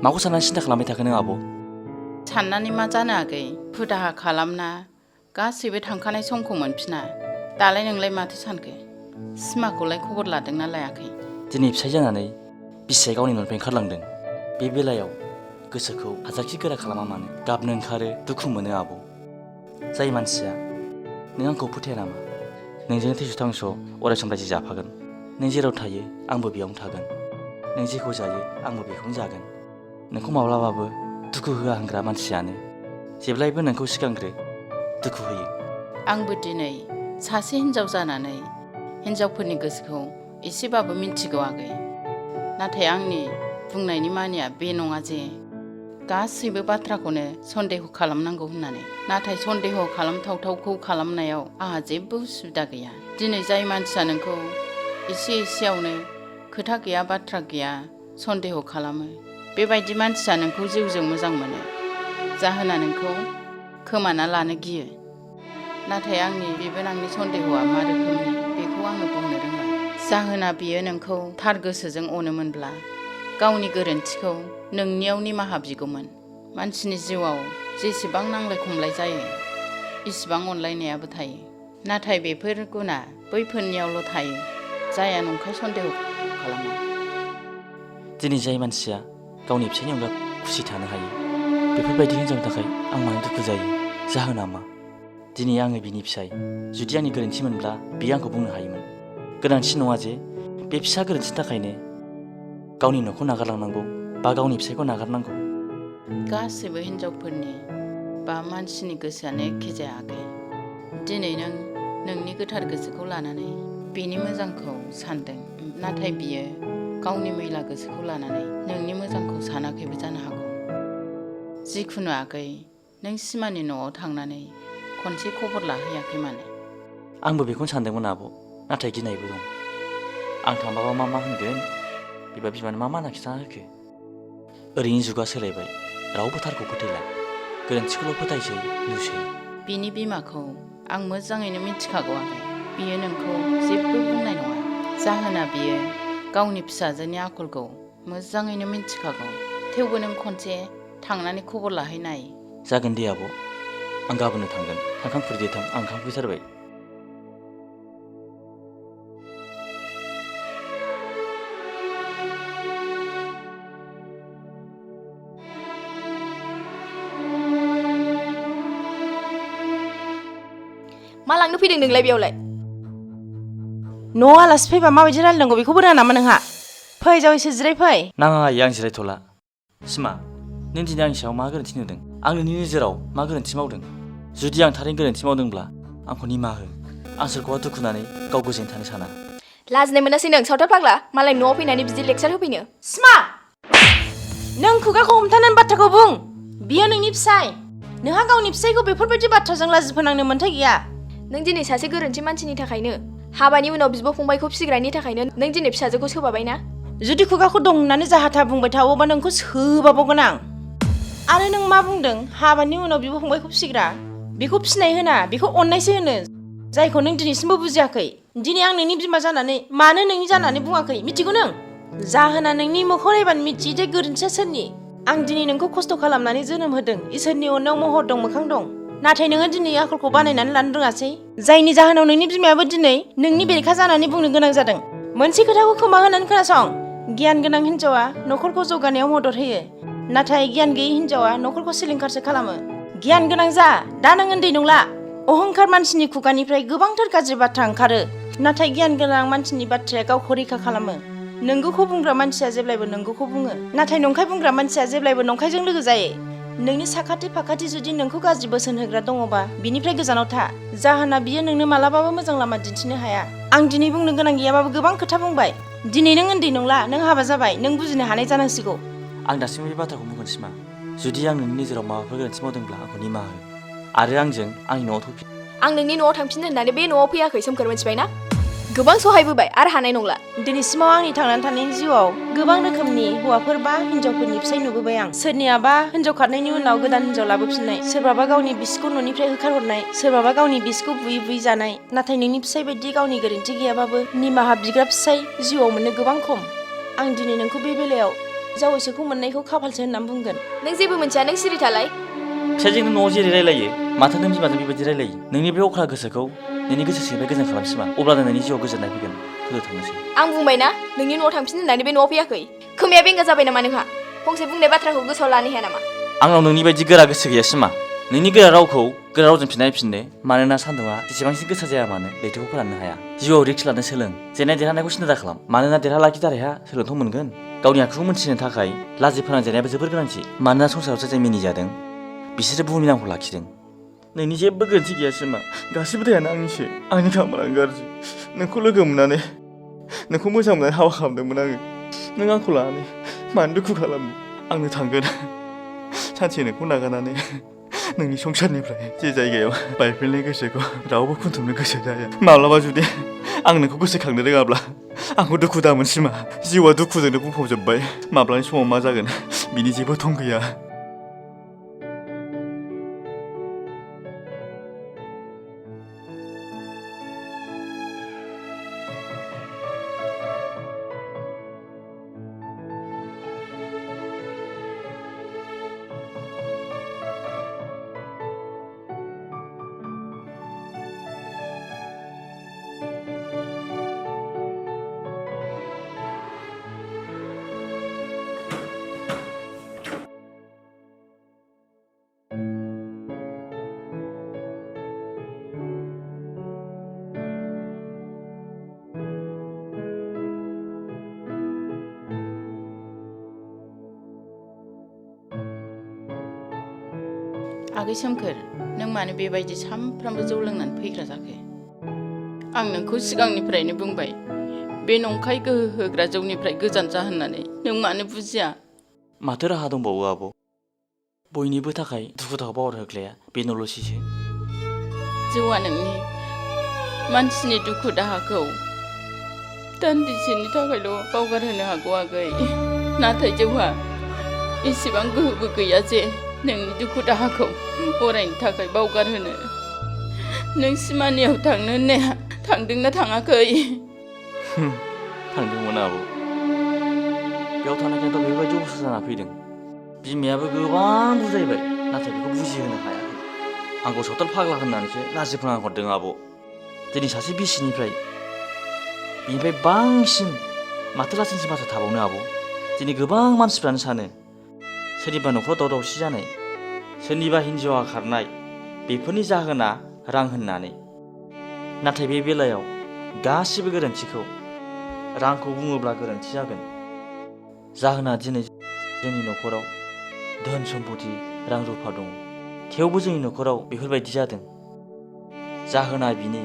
माखौ साननानै सिन्था खालामबाय थाखो नों आब'? साननानै मा जानो आगै हुदाहा खालामना गासैबो थांखानाय समखौ मोनफिना। दालाय नोंलाय माथो सानखो? सिमाखौलाय खबर लादोंना लायाखै? दिनै फिसाय जानानै बिसिया गावनि न'निफ्राय ओंखारलांदों। बे बेलायाव गोसोखौ हाजारखि गोरा खालामा मानो गाबनो ओंखारो, दुखु मोनो आब'। जाय मानसिया नों आंखौ फोथाया नामा? नोंजों थैस' थांस' अराय सम रायजो जाफागोन। नों जेराव थायो आंबो बेयावनो थागोन। नों जेखौ जायो आंबो बेखौनो जागोन। नोंखौ माब्लाबाबो दुखु होआ होनग्रा मानसियानो जेब्लायबो नोंखौ सिगांग्रो दुखु होयो। आंबो दिनै सासे हिन्जाव जानानै हिन्जावफोरनि गोसोखौ एसेबाबो मिन्थिगौ आगै। नाथाय आंनि बुंनायनि मानिया बे नङा जे गासैबो बाथ्राखौनो सन्देह खालामनांगौ होननानै। नाथाय सन्देह खालामथावथावखौ खालामनायाव आंहा जेबो उसुबिदा गैया। दिनै जाय मानसिया नोंखौ एसे एसेयावनो खोथा गैया बाथ्रा गैया सन्देह खालामो, बेबायदि मानसिया नोंखौ जिउजों मोजां मोनो। जाहोना नोंखौ खोमाना लानो गियो। नाथाय आंनि बिबोनांनि सन्देहआ मा रोखोमनि बेखौ आङो बुंनो रोंला। जाहोना बियो नोंखौ थार गोसोजों अनोमोनब्ला गावनि गोरोन्थिखौ नोंनियाव निमाहा बिगौमोन। मानसिनि जिउआव जेसेबां नांलाय खमलाय जायो इसिबां अनलायनायाबो थायो। नाथाय बेफोर गुना बैफोरनियावल' थायो जाया नंखाय सन्देह खालामो। दिनै जाय मानसिया गावनि फिसायनि अनगा खुसि थानो हायो, बेफोरबायदि हिन्जावनि थाखाय आं मानो दुखु जायो? जाहोना मा? दिनै आङो बिनि फिसाय। जुदि आंनि गोरोन्थि मोनब्ला बियो आंखौ बुंनो हायोमोन। गोनांथि नङा जे बे फिसा गोरोन्थिनि थाखायनो गावनि न'खौ नागारलांनांगौ बा गावनि फिसायखौ नागारनांगौ। गासैबो हिन्जावफोरनि बा मानसिनि गोसोआनो एखे जाया आगै। दिनै नों नोंनि गोथार गोसोखौ लानानै बिनि मोजांखौ सानदों, नाथाय बियो गावनि मैला गोसोखौ लानानै नोंनि मोजांखौ सानाखैबो जानो हागौ। जिखुनु आगै, नों सिमानि न'आव थांनानै खनसे खबर लाहैयाखै मानो? आंबो बेखौनो सानदोंमोन आब', नाथाय गिनायबो दं। आं थांबाबा मा होनगोन? बिबा बिमानो मा होनना खिन्थाना होखो? ओरैनो जुगा सोलायबाय, रावबो थारखौ फोथायला, गोरोन्थिखौल' फोथायसै नुसै। बिनि बिमाखौ आं मोजाङैनो मिथिखागौ आगै। बियो नोंखौ जेबो बुंनाय नङा। जाहोना बियो गावनि फिसाजोनि आखलखौ मोजाङैनो मिथिखागौ। थेवबो नों खनसे थांनानै खबर लाहैनाय। जागोन दे आब', आं गाबोननो थांगोन। थांखां खुरदो थां, आं ओंखाम उखैथारबाय। मा लांनो फैदों नोंलाय बेयावलाय? न'आव आलासि फैबा माबायदि रायलायनांगौ बेखौबो रोङा नामा नोंहा? फै जावैसो जिराय फै। नाङा आयै, आं जिरायथ'ला। सिमा, नों दिनै आंनि सायाव मा गोरोन्थि नुदों? आं नोंनि नोजोराव मा गोरोन्थि मावदों? जुदि आं थारैनो गोरोन्थि मावदोंब्ला आंखौ निमाहा हो। आं सोरखौबा दुखुनानै गाव गोजोन थानो साना। लाजिनाय मोनासै नों सावथाल फाग्ला? मालाय न'आव फैनानै बिदि लेक्सार होफैनो। सिमा, नों खुगाखौ हमथानानै बाथ्राखौ बुं। बियो नोंनि फिसाय। नोंहा गावनि फिसायखौ बेफोरबायदि बाथ्राजों लाजि फोनांनो मोन्थाय गैया। नों दिनै सासे गोरोन्थि मानसिनि थाखायनो, हाबानि उनाव बिब' फंबायखौ फिसिग्रानि थाखायनो नों दिनै फिसाजोखौ सोबाबायना? जुदि खुगाखौ दं होननानै जाहाथा बुंबाय थावोबा नोंखौ सोबाबावगोन आं। आरो नों मा बुंदों? हाबानि उनाव बिब' फंबायखौ फिसिग्रा? बेखौ फिसिनाय होना, बेखौ अननायसो होनो, जायखौ नों दिनैसिमबो बुजियाखै। दिनै आं नोंनि बिमा जानानै मानो नोंनि जानानै बुङाखै मिथिगौ नों? जाहोना नोंनि मोखां नायबानो मिथियो जे गोरोन्थिया सोरनि। आं दिनै नोंखौ खस्थ' खालामनानै जोनोम होदों। इसोरनि अननायाव महर दं, मोखां दं। नाथाय नोङो दिनै आखलखौ बानायनानै लानो रोङासै, जायनि जाहोनाव नोंनि बिमायाबो दिनै नोंनि बेरेखा जानानै बुंनो गोनां जादों। मोनसे खोथाखौ खोमा होनानै खोनासं। गियान गोनां हिन्जावा न'खरखौ जौगानायाव मदद होयो, नाथाय गियान गैयै हिन्जावा न'खरखौ सिलिंखारसो खालामो। गियान गोनां जा, दा नों उन्दै नंला। अहंखार मानसिनि खुगानिफ्राय गोबांथार गाज्रि बाथ्रा ओंखारो, नाथाय गियान गोनां मानसिनि बाथ्राया गावखौ रैखा खालामो। नंगौखौ बुंग्रा मानसिया जेब्लायबो नंगौखौ बुङो, नाथाय नंखाय बुंग्रा मानसिया जेब्लायबो नंखायजों लोगो जायो। नोंनि साखाथि फाखाथि जुदि नोंखौ गाज्रि बोसोन होग्रा दङबा बिनिफ्राय गोजानाव था। जाहोना बियो नोंनो मालाबाबो मोजां लामा दिन्थिनो हाया। आं दिनै बुंनो गोनां गैयाबाबो गोबां खोथा बुंबाय। दिनै नों उन्दै नंला, नों हाबा जाबाय, नों बुजिनो हानाय जानांसिगौ। आं दासिमबो बे बाथ्राखौ बुंगोन सिमा। जुदि आं नोंनि नोजोराव माबाफोर गोरोन्थि मावदोंब्ला आंखौ निमाहा हो आरो आंजों आंनि न'आव फैफिन। आं नोंनि न'आव थांफिननो होननानै बे न'आव फैयाखै सोमखोर, मिथिबाय ना? गोबां सहायबोबाय आरो हानाय नंला। दिनैसिमाव आंनि थांनानै थानायनि जिउआव गोबां रोखोमनि हौवाफोर बा हिन्जावफोरनि फिसाय नुबोबाय आं। सोरनियाबा हिन्जाव खारनायनि उनाव गोदान हिन्जाव लाबोफिननाय, सोरबाबा गावनि बिसिखौ न'निफ्राय होखारहरनाय, सोरबाबा गावनि बिसिखौ बुयै बुयै जानाय। नाथाय नोंनि फिसाय बायदि गावनि गोरोन्थि गैयाबाबो निमाहा बिग्रा फिसाय जिउआव मोननो गोबां खम। आं दिनै नोंखौ बे बेलायाव जावैसोखौ मोननायखौ खाफालसो होननानै बुंगोन। नों जेबो मोनथिया, नों सिरि थालाय। फिसाजों न'आव जेरै रायलायो माथो नों बिमाजों बेबायदि रायलायो? नोंनि बे अख्रा गोसोखौ नोंनि गोसो सिंनिफ्राय गोजोन खालामसै मा? अब्लानो नोंनि जिउआव गोजोननाय फैगोन। थौदो थांनोसै। आं बुंबायना नोंनि न'आव थांफिन होननानै बे न'आव फैयाखै। खोमाया बेंगा जाबाय नामा नोंहा? फंसे बुंनाय बाथ्राखौ गोसोआव लानो हाया नामा? आंनाव नोंनि बायदि गोरा गोसो गैयासै मा? नोंनि गोरा रावखौ गोरा रावजों फिननाय फिननो। मानोना सान्दुंआ जेसेबांसिन गोसा जाया मानो लैथोखौ फोराननो हाया। जिउआव रिक्स लानो सोलों। जेननाय देरहानायखौ सिन्था खालाम। मानोना देरहालाखि दारैहा सोलोंथ' मोनगोन। गावनि आखुखौ मोनथिनो थाखाय लाजि फोनांजानायाबो जोबोर गोनांथि। मानोना संसारावसो जाय मिनिजादों बिसोरो बुहुमनि नामखौ लाखिदों। नोंनि जेबो गोरोन्थि गैयासै मा? गासिबो दायानो आंनिसो। आंनि खामानियानो गाज्रि। नोंखौ लोगो मोननानै नोंखौ मोजां मोननानै हाबा खालामदोंमोन आङो। नों आंखौ लानानै मानो दुखु खालामनो? आंनो थांगोन। सानसे नोंखौ नागारनानै नोंनि संसारनिफ्राय जे जायगायाव बायफ्लेनाय गोसोखौ रावबो खुन्थुमनो गोसो जाया। माब्लाबा जुदि आं नोंखौ गोसोखांनो रोङाब्ला आंखौ दुखु दा मोनसै मा? जिउआ दुखुजोंनो बुंफबजोब्बाय। माब्लानि समाव मा जागोन बिनि जेबो थं गैया। आगै सोमखोर, नों मानो बेबायदि सामफ्रामबो जौ लोंनानै फैग्रा जाखो? आं नोंखौ सिगांनिफ्रायनो बुंबाय बे नंखाय गोहो होग्रा जौनिफ्राय गोजान जा होननानै। नों मानो बुजिया? माथो राहा दंबावो आब'? बयनिबो थाखाय दुखु दाहा बावगार होग्लाया बे न'ल'सैसो। जौआ नोंनि मानसिनि दुखु दाहाखौ दान्दिसेनि थाखायल' बावगारहोनो हागौ आगै। नाथाय जौहा एसेबां गोहोबो गैया जे नोंनि दुखु दाहाखौ अरायनि थाखाय बावगारहोनो। नों सिमानियाव थांनो होननाया थांदोंना थाङाखै? थांदोंमोन आब'। बेयाव थानायखायनोथ' बेबायदि अबस्था जाना फैदों। बिमायाबो गोबां बुजायबाय, नाथाय बेखौ बुजिहोनो हायाखै। आंखौ सावथाल फाग्ला होननानैसो लाजि फोनांहरदों आब'। दिनै सासे बिसिनिफ्राय बिनिफ्राय बांसिन माथो लासिंसिं बाथ्रा थाबावनो आब'? दिनै गोबां मानसिफ्रानो सानो सोरनिबा न'खराव दावराव दावसि जानाय, सोरनिबा हिन्जावा खारनाय बेफोरनि जाहोना रां होननानै। नाथाय बे बेलायाव गासिबो गोरोन्थिखौ रांखौ बुङोब्ला गोरोन्थि जागोन। जाहोना दिनै जोंनि न'खराव धोन सम्पति रां रुफा दङ, थेवबो जोंनि न'खराव बेफोरबायदि जादों। जाहोना बिनो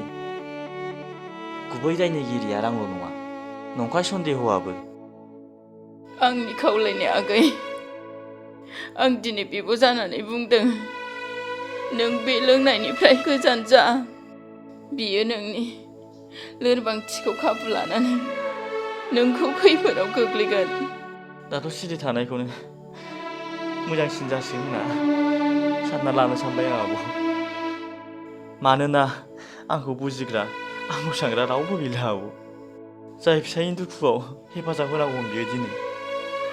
गुबै दायनिगिरिया रांल' नङा, नंखाय सन्देहआबो। आंनि खावलायनाय आगै, आं दिनै बिब' जानानै बुंदों नों बे लोंनायनिफ्राय गोजान जा। बियो नोंनि लोरबांथिखौ खाबु लानानै नोंखौ खैफोदाव गोग्लैगोन। दाथ' सिरि थानायखौनो मोजांसिन जासिगोन होनना सानना लानो सानबाय आं आब'। मानोना आंखौ बुजिग्रा आंखौ सांग्रा रावबो गैला आब'। जाय फिसायनि दुखुआव हेफाजाब होनांगौमोन बियो दिनै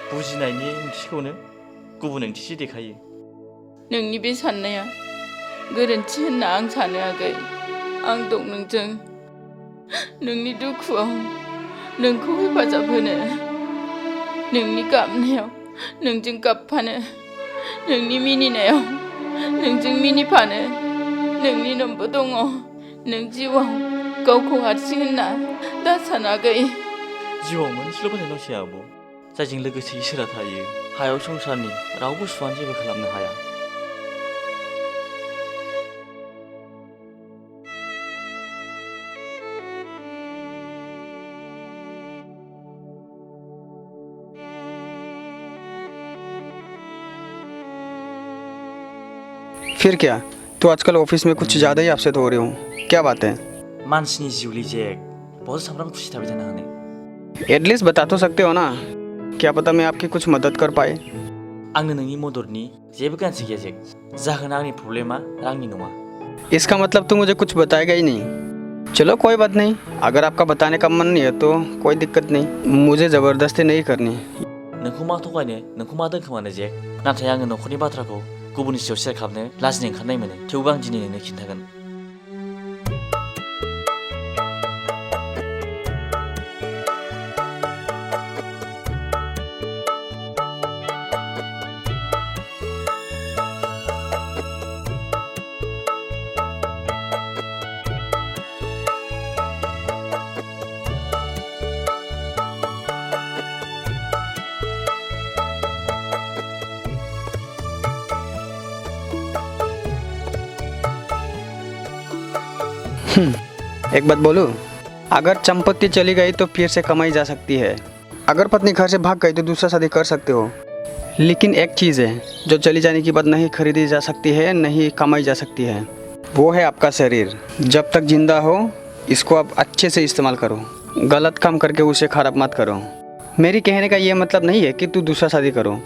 बुजिनायनि ओंथिखौनो गुबुन ओंथिसो देखायो। नोंनि बे साननाया गोरोन्थि होनना आं सानो आगै। आं दं नोंजों, नोंनि दुखुआव नोंखौ हेफाजाब होनो, नोंनि गाबनायाव नोंजों गाबफानो, नोंनि मिनिनायाव नोंजों मिनिफानो। नोंनि नोंबो दङ। नों जिउआव गावखौ हारसिं होनना दा सान आगै। जिउआव मोनसेल' बाथ्रा दंसै आब', जायजों लोगोसे इसोरा थायो। हायाव संसारनि रावबो सुबुङानो जेबो खालामनो हाया। फिर क्या? तो आजकल ऑफिस में कुछ ज़्यादा ही अपसेट हो रहे हो, क्या बात है? मानसिनि जिउलि जेक बहुत सामफ्राम खुसि थाबाय जानो हानो। एटलिस्ट बता तो सकते हो ना, क्या पता मैं आपकी कुछ मदद कर पाए। आंनो नोंनि मददनि जेबो गोनांथि गैया जेक। जाहोना आंनि प्रब्लेमा रांनि नङा। इसका मतलब तो मुझे कुछ बताएगा ही नहीं। चलो कोई बात नहीं, अगर आपका बताने का मन नहीं है तो कोई दिक्कत नहीं, मुझे ज़बरदस्ती नहीं करनी। नोंखौ मा थगायनो नोंखौ मा दोनखोमानो जेक नाथाय आङो न'खरनि बाथ्राखौ गुबुननि सायाव शेयार खालामनो लाजिनो ओंखारनाय मोनो थेवबो आं दिनै नोंनो खिन्थागोन एक बात बोलूं, अगर संपत्ति चली गई तो फिर से कमाई जा सकती है। अगर पत्नी घर से भाग गई तो दूसरा शादी कर सकते हो, लेकिन एक चीज़ है जो चली जाने के बाद नहीं खरीदी जा सकती है, नहीं कमाई जा सकती है, वो है आपका शरीर। जब तक जिंदा हो इसको आप अच्छे से इस्तेमाल करो, गलत काम करके उसे खराब मत करो। मेरी कहने का ये मतलब नहीं है कि तू दूसरा शादी करो,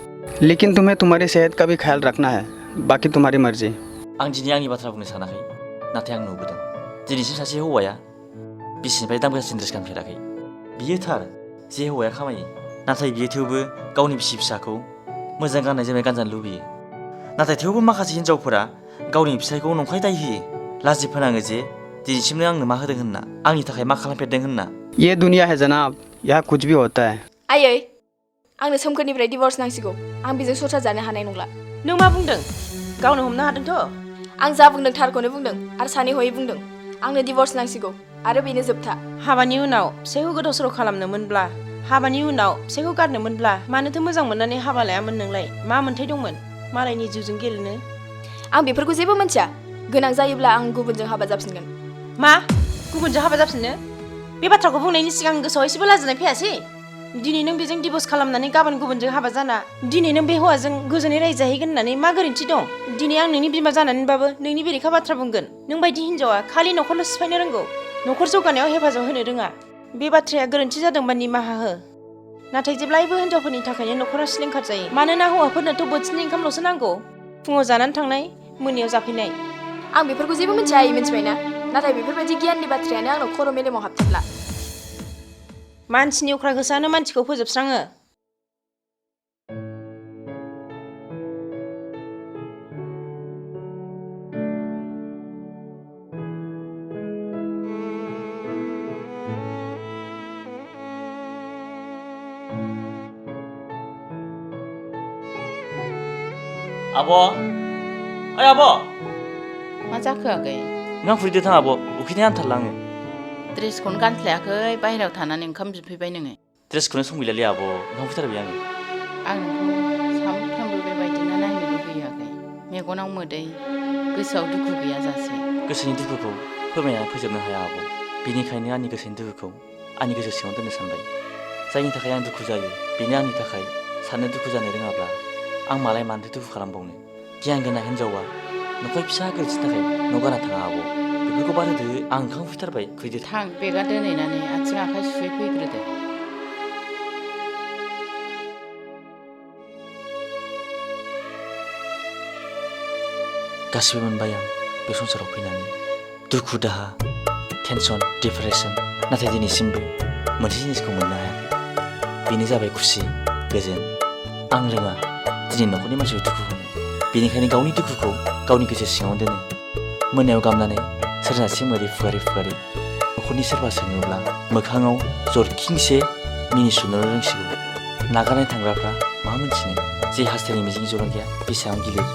लेकिन तुम्हें तुम्हारी सेहत का भी ख्याल रखना है, बाकी तुम्हारी मर्जी। आं दिनै आंनि बाथ्रा बुंनो सानाखै नाथाय आं नुबोदों दिनैसिम सासे हौवाया बिसिनिफ्राय दाम गोसासिन ड्रेस गानफेराखै बियो थार जे हौवाया खामायो नाथाय बियो थेवबो गावनि बिसि फिसाखौ मोजां गाननाय जोमनाय गानजानो लुबैयो नाथाय थेवबो माखासे हिन्जावफोरा गावनि फिसायखौ नंखाय दाय होयो लाजि फोनाङो जे दिनैसिम नों आंनो मा होदों होनना आंनि थाखाय मा खालामफेरदों होनना ये दुनिया है जनाब, यहाँ कुछ भी होता है। आयै आंनो सोमखोरनिफ्राय डिभर्स नांसिगौ आं बेजों संसार जानो हानाय नंला नों मा बुंदों गावनो हमनो हादोंथ' आं जा बुंदों थारखौनो बुंदों आरो सानै हयै बुंदों आंनो डिभर्स नांसिगौ आरो बेनो जोबथा हाबानि उनाव फिसायखौ गोदाव सोराव खालामनो मोनब्ला हाबानि उनाव फिसायखौ गारनो मोनब्ला मानोथो मोजां मोननानै हाबा लायामोन नोंलाय मा मोन्थाय दंमोन मालायनि जिउजों गेलेनो आं बेफोरखौ जेबो मिन्थिया गोनां जायोब्ला आं गुबुनजों हाबा जाफिनगोन मा गुबुनजों हाबा जाफिननो बे बाथ्राखौ बुंनायनि सिगां गोसोआव एसेबो लाजिनाय फैयासै दिनै नों बेजों डिभर्स खालामनानै गाबोन गुबुनजों हाबा जाना दिनै नों बे हौवाजों गोजोनै रायजाहैगोन होननानै मा गोरोन्थि दं दिनै आं नोंनि बिमा जानानैबाबो नोंनि बेरेखा बाथ्रा बुंगोन नों बायदि हिन्जावा खालि न'खरल' सिफायनो रोंगौ न'खर जौगानायाव हेफाजाब होनो रोङा बे बाथ्राया गोरोन्थि जादोंबा निमाहा हो नाथाय जेब्लायबो हिन्जावफोरनि थाखायनो न'खरा सिलिंखार जायो मानोना हौवाफोरनोथ' बोथिनै ओंखामल'सो नांगौ फुङाव जानानै थांनाय मोनायाव जाफैनाय आं बेफोरखौ जेबो मिन्थिया मिन्थिबायना नाथाय बेफोरबायदि गियाननि बाथ्रायानो आंनाव खर' मेलेमाव हाबथारला मानसिनि अख्रा गोसोआनो मानसिखौ फोजोबस्राङो आब' ओइ आब' मा जाखो आगै नों फुरिदो थां आब' उखैनाय आंथारला आङो ड्रेसखौनो गानस्लायाखै बाहेरायाव थानानै ओंखाम बिफैबाय नोङो ड्रेसखौनो सम गैलालै आब' ओंखाम फैथारबाय आङो आं नोंखौ सानफ्रोमबो बेबायदिनो नायनो लुबैयो आगै मेगनाव मोदै गोसोआव दुखु गैयाजासे गोसोनि दुखुखौ फोरमायनानै फोजोबनो हाया आब' बेनिखायनो आंनि गोसोनि दुखुखौ आंनि गोसो सिङाव दोननो सानबाय जायनि थाखाय आं दुखु जायो बेनो आंनि थाखाय साननो दुखु जानो रोङाब्ला आं मालाय मानोथो दुखु खालामबावनो गियान गोनां हिन्जावा न'खर फिसा गोरोन्थिनि थाखाय न' गारना थाङा आब' बेफोरखौ बाद होदो आं ओंखाम फैथारबाय फैदो थां बेगा दोनहैनानै आथिं आखाइ सुयै फैग्रोदो गासिबो मोनबाय आं बे संसाराव फैनानै दुखु दाहा टेनसन डिप्रेसन नाथाय दिनैसिमबो मोनसे जिनिसखौ मोननो हायाखै बेनो जाबाय खुसि गोजोन आं रोङा दिनै न'खरनि मानसिखौ दुखु होनो बेनिखायनो गावनि दुखुखौ गावनि गोसो सिङाव दोनो मोनायाव गाबनानै सोरजासे मोदै फुगारै फुगारै न'खरनि सोरबा सोङोब्ला मोखाङाव जरखिंसे मिनिस्लुनो रोंसिगौ नागारनाय थांग्राफ्रा मा मोनथिनो जे हास्थायनाय मिजिंनि जलंगाया बेसेबां गिलिर